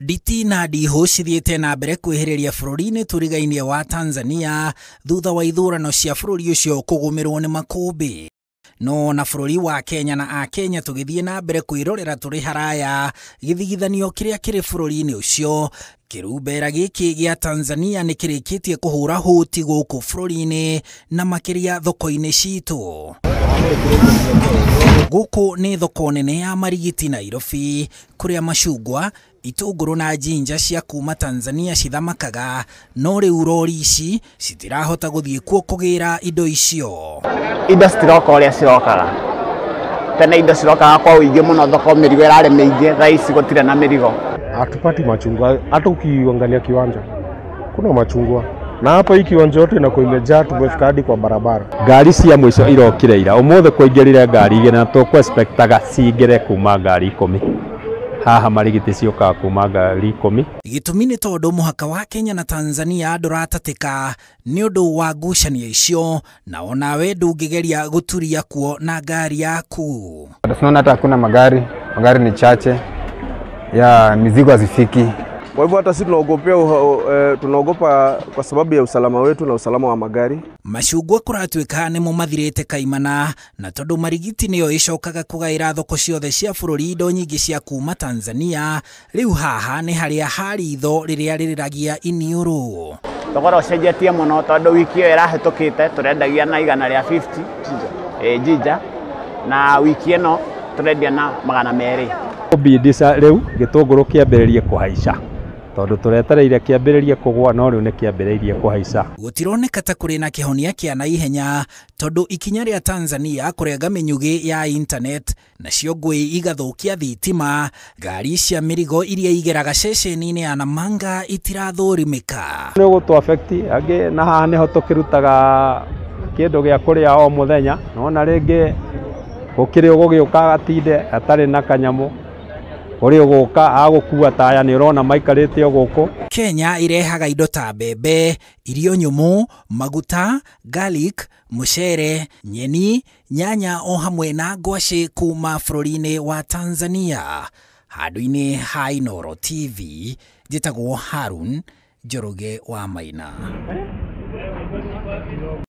Nditi na ndihũ cithiĩte na mbere kwĩhĩrĩria bũrũri-inĩ tũrigainie wa Tanzania thutha wa ithurano cia bũrũri ũcio kũgũmĩrwo nĩ makũmbĩ. No na bũrũri wa Kenya na Akenya tũgĩthiĩ na mbere kwĩrorera tũrĩ haraya gĩthigithanio kĩrĩa kĩrĩ bũrũri-inĩ ũcio. Kĩrumbera gĩkĩ gĩa Tanzania nĩ kĩrĩkĩtie kũhũra hũti gũkũ bũrũri-inĩ na makĩria thoko-inĩ citũ. Gũkũ nĩ thoko nene ya Marigiti Nairobi kũrĩa macungwa, itũngũrũ na jinja cia kuma Tanzania cithamakaga, no rĩu rori ici citirahota gũthiĩ kuo kũgĩra indo icio. Indo citiroka ũrĩa cirokaga tene, indo cirokaga kwa ũingĩ mũno thoko, mĩrigo ĩrarĩ mĩingĩ, thaa ici gũtirĩ na mĩrigo. Hatupati machungwa, hata ukiangalia kiwanja kuna machungwa, na hapa hii kiwanja yote inakuwa imejaa, tumefika hadi kwa barabara. Ngari cia mũico irokire ira, ũmũthĩ kũingĩrire ngari igĩrĩ na tũkũ-expectaga cingĩre kuma ngari 10. Haha Marigiti ciũkaga kuma ngari 10. Gĩtũmi nĩ tondũ mũhaka wa Kenya na Tanzania ndũratatĩka nĩ ũndũ wa ngucanio icio, na onawe ndũngĩgeria gũturia kuo na ngari yaku. Tunaona hata hakuna magari, magari ni chache, ya mizigo hazifiki. Kwa hivyo hata sisi tunaogopea, tunaogopa kwa sababu ya usalama wetu na usalama wa magari. Macungwa kũratuĩka nĩmo mathirĩte kaimana, na tondũ Marigiti nĩyo ĩcokaga kũgaĩra thoko ciothe cia bũrũri indo nyingĩ cia kuma Tanzania, rĩu haha nĩ harĩa ha ritho rĩrĩa rĩrĩragia iniũrũ. Thogora ũcenjetie mũno tondũ wiki ĩyo ĩrahĩtũkĩte tũrendagia na 150 jinja, na wiki ĩno tũrendia na 200. Bindisa rĩu gĩtũngũrũ kĩambĩrĩrie kũhaica tondũ tũretereire kĩambĩrĩrie kũgũa, no rĩu nĩ kĩambĩrĩirie kũhaica. Gũtironeka ta kũrĩ na kĩhonia kĩa naihenya tondũ ikinya rĩa Tanzania kũrenga mĩnyugĩ ya internet nacio ngũĩ igathũkia thitima, ngari cia mĩrigo iria igeraga ceceni-inĩ ya Namanga itirathũrimĩka. Nĩ ũgũtũ affect angĩ, na haha nĩho tũkĩrutaga kĩndũ gĩa kũrĩa o mũthenya, nona rĩngĩ gũkĩrĩ ũgũgĩũka atinde atarĩ na kanyamũ, ũrĩ ũgũka agũkua taya nĩ ũrona maikarĩte o gũkũ. Kenya irehaga indo ta mbembe, irio nyũmũ, maguta, garlic, mũcere, nyeni, nyanya o hamwe na ngwacĩ kuma bũrũri-inĩ wa Tanzania. Handũ-inĩ ha Inooro TV, njĩtagwo Harun Njoroge wa Maina.